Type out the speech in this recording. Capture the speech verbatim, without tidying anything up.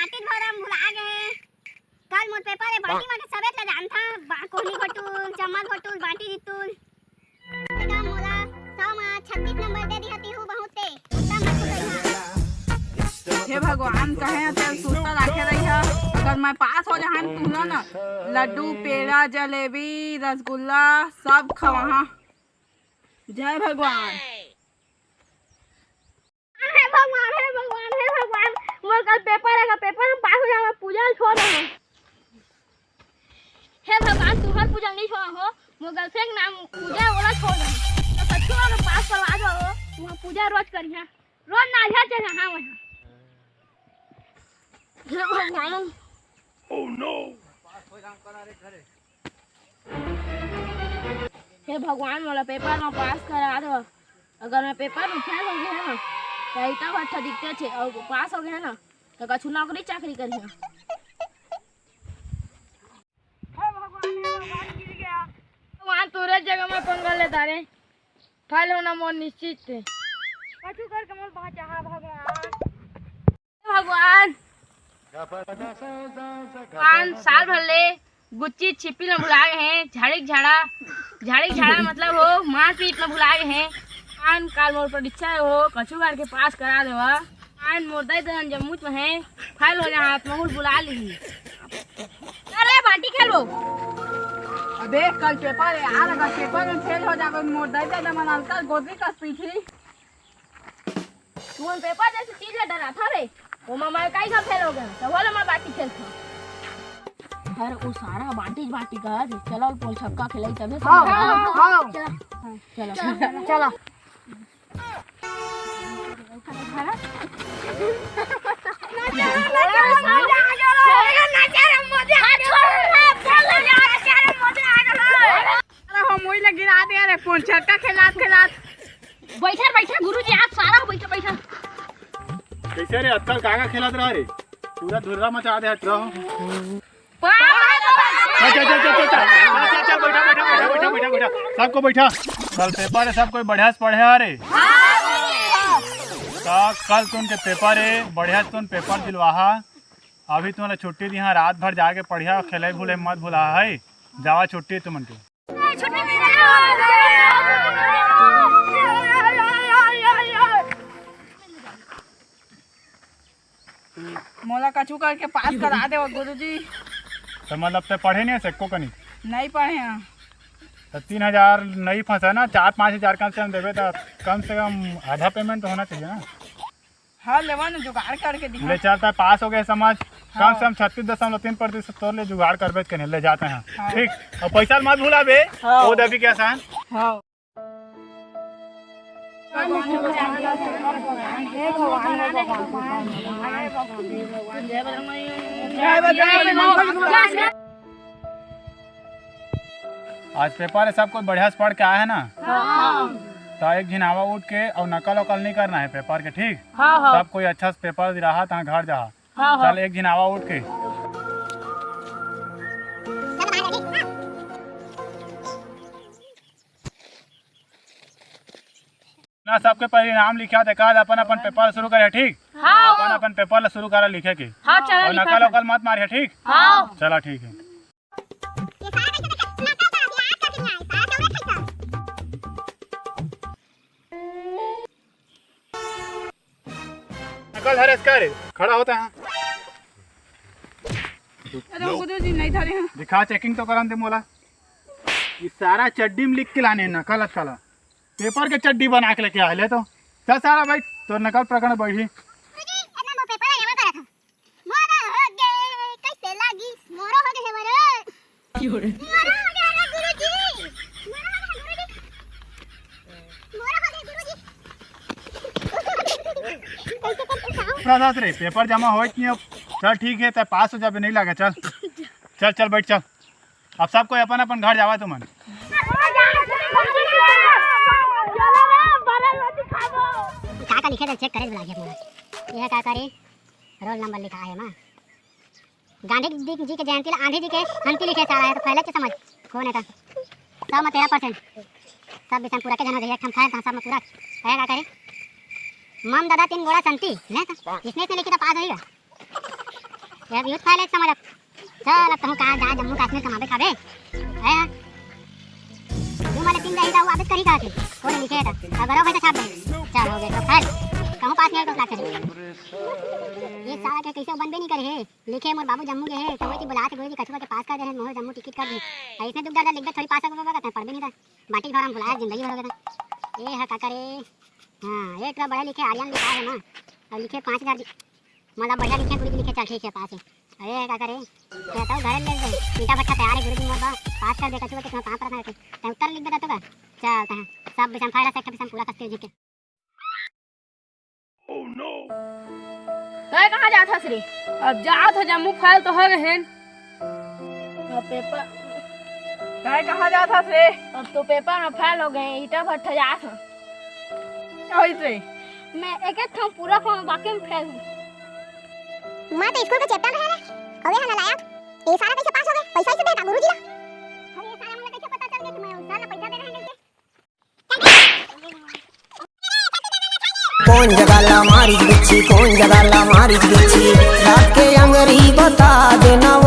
बाटी भरम भुला गे हे। कल मोर पेपर हे, बाटी मा के सबेच ला जानथा, बा-, कोहनी घोटुल, चम्मच घोटुल, बाटी जीतुल। एकदम मोला सौ मा छत्तीस नंबर दे दिहा, तिहू बहुत ते। एकदम मत करिहा। हे भगवान, कहे तेल सुस्ता राखे रही है। अगर मैं पास हो जाहन, तुमला ना लड्डू, पेड़ा, जलेबी, रसगुल्ला सब खवाहा। जय भगवान। हे भगवान, हे भगवान, हे भगवान, मोर कल पेपर हे, अगर पेपर में पास हो जावा, पूजा ल छोड़ दे। हे भगवान, तुहर पूजा नहीं छोड़ा हो, मोर girlfriend के नाम पूजा, ओला छोड़ दे। तो सच्चू अगर पास करवा दो हो, वहाँ पूजा रोज करिहा, रोज नारियल चढ़ाहा वहाँ। हे भगवान। हे भगवान, मोला पेपर में पास करा दो। अगर मैं पेपर में फेल हो गया ना, तो इतना अच्छा दिखते छे, और पास हो गया ना, तो कछु नौकरी चाकरी करिहा। हे भगवान, हे भगवान, गिर गया। भगवान, तोरे जगह में पंगा ले डारे। फेल होना मोर निश्चित थे। कछु करके मोर बचा, हाँ भगवान। भगवान, पाँच साल भर ले गुच्ची छिपी ल भुला गे हे, झाड़ी के झाड़ा, झाड़ी के झाड़ा मतलब हो, मारपीट ल भुला गे हे। आन काल मोर परीक्षा हो, कछु करके पास करा देवा। आन मोर दाई ददन जम्मूच में हे, फेल हो जाहा त महूल बुला ली। अरे बाटी खेलबो। अबे कल पेपर हे यार, अगर पेपर में फेल हो जाबे, मोर दाई ददा मन अलका गोदी कस पीठी। तुमन पेपर जैसे चीज ला डराथा रे, ओमा मैं काई का फेल हो गया, तो बोलो मैं बाटी खेलता। अरे वो सारा बाटी बाटी का, चलो पोल छक्का खेलाई तबे हाँ, समझ हाँ, आएगा। हाँ। चलो, चलो। चलो। अरे हम वही लग गिरा दे रे, पोल छक्का खेलात खेलात। बैठा, बैठा गुरुजी, आप सारा बैठा, बैठा। कैसे रे, आजकल काका खेलत रहा रे, पूरा धुर्रा मचा दे हट रहा। अच्छा, अच्छा, अच्छा, अच्छा, अच्छा, अच्छा, बैठा, बैठा, बैठा, बैठा, बैठा, बैठा, सबको बैठा। कल पेपर हे, सब कोई बढ़िया से पढ़े आ रे। तो कल तुन के पेपर हे, बढ़िया से तुन पेपर दिलवाहा। अभी तुमन ला छुट्टी दिहा, रात भर जाके पढ़िया, खेले भूले मत भुला है। जावा छुट्टी तुमन के। मोला कछु करके पास करा देवा गुरुजी। तो मतलब ते पढ़े नहीं है एको कनी? नहीं पढ़े हैं। तो तीन हजार नहीं फंसा ना, चार पाँच हजार कम से कम देवे तो कम से कम आधा पेमेंट तो होना चाहिए ना। हाँ, लेवा ना, जुगाड़ करके दिखा। ले चलता है, पास हो गए समझ। कम हाँ। से कम छत्तीस दशमलव तीन प्रतिशत तोर ले जुगाड़ करबे के नहीं, ले जाते हैं। हाँ। ठीक, और पैसा मत भूला बे। हाँ। वो देवी के आसान। हाँ। आज पेपर हे, सब कोई बढ़िया से पढ़ के आए है ना? हाँ। तो एक झिन आवा उठ के और नकल वकल नहीं करना है पेपर के, ठीक? हाँ, हाँ। सब कोई अच्छा से पेपर दिलाहा, तहाँ घर जा। हाँ, हाँ। चल, एक झिन आवा उठ के। ना सबके परिणाम लिखा, देखा, अपन अपन पेपर शुरू करे, ठीक? हाँ। अपन अपन पेपर ला शुरू करा लिखे के। हाँ, चला और लिखा नकल था। वकल मत मारिया, ठीक? हाँ। चला, ठीक है। नकल हरे इसका रे, खड़ा होता है। अरे गुरुजी, नहीं धरे हैं। दिखा, चेकिंग तो करन दे मोला। ये सारा चड्डी में लिख के लाने नकल अकल। पेपर के चड्डी बना के लेके आए ले तो। चल सारा बैठ, तोर नकल प्रकरण बैठी। गुरुजी, इतना वो पेपर है, जमा करा था। मोरो हो गे, कैसे लागिस? मोरो हो गे हे मोरो। मोरो हो गे हे गुरुजी। मोरो हो गे गुरुजी। मोरो हो गे गुरुजी। कैसे करके खाओ? प्रसाद रे, पेपर जमा होए कि नहीं अब? चल ठीक है, तै पास हो जाबे, नहीं लागे, चल। चल, चल, बैठ, चल। अब सब कोई अपन अपन घर जावा तुमन। का का लिखे थे, चेक करे वाला है अपना। यह का करे? रोल नंबर लिखा है माँ। गांधी जी जी के जयंती ला आंधी जी के अंती लिखे सारा है, तो फैले के समझ कौन है था? सब में तेरह परसेंट। सब विषय पूरा के जन हो जाइए, हम खाए तो सब में पूरा। है का करे? मम दादा तीन गोड़ा संती, ले तो जिसने इसने लिखी तो पास होइगा। ये भी उठ पाए ले समझ अब। चल, अब तहूँ कहाँ जा, जम्मू कश्मीर कमाबे खाबे। है? तू माले तीन जाही, जाऊ आदत करी कहा के। कोने लिखे था? अगर हो, वैसे छाप दे। चल, हो गया, तो खैर, कहूँ पास नहीं हो तो लाग करे। ये साला के कैसे बनबे नहीं करे हे? लिखे मोर बाबू जम्मू के हे, तो वही बुला के गुरुजी कछुआ के पास कर दे हे, मोहर जम्मू टिकट कर दे। ऐसने दुख दर्द लिख दे, थोड़ी पास कर पाबे, पढ़बे नहीं था। बाटी भर हम भुलाया, जिंदगी भर हो गया था। ए हा, का करे? हाँ, एक तो बढ़िया लिखे, आर्यन लिखा है ना, और लिखे पाँच हजार, मतलब बढ़िया लिखे, गुरुजी लिखे, चल ठीक है, पास है। अरे, का करे? कहता हूँ, घर ले दे, ईटा भट्ठा तैयार है, गुरुजी मोर बा, पास कर दे, कछुआ के तुम्हें पाँच परत ना रहते। तैं उत्तर लिख देता तो का? चल, तहाँ, सब बिसम फायदा से, बिसम पूरा कस्ते जी के। तैं कहाँ जात हस रे? अब जात हो, जम्मू फेल तो हो गए हैं। अब पेपर। तैं कहाँ जात हस रे? अब तो पेपर में फेल हो गए, ईटा भट्ठा जात हो। क्या होइस रे? मैं एक एक ठाम पूरा फॉर्म, बाकी में फेल हूँ। मैं तो स्कूल के चैप्टर रहे रे, अबे हला लायक। ये सारा कैसे पास हो गए? पैसा इसे देता गुरुजी ला। अरे, ये सारा मुझे कैसे पता चल गया कि मैं उस साल पैसा दे रहे हैं करके? कौन जगह ला मारिस बिच्छी, कौन जगह ला मारिस बिच्छी, रात के अंगरी बता देना।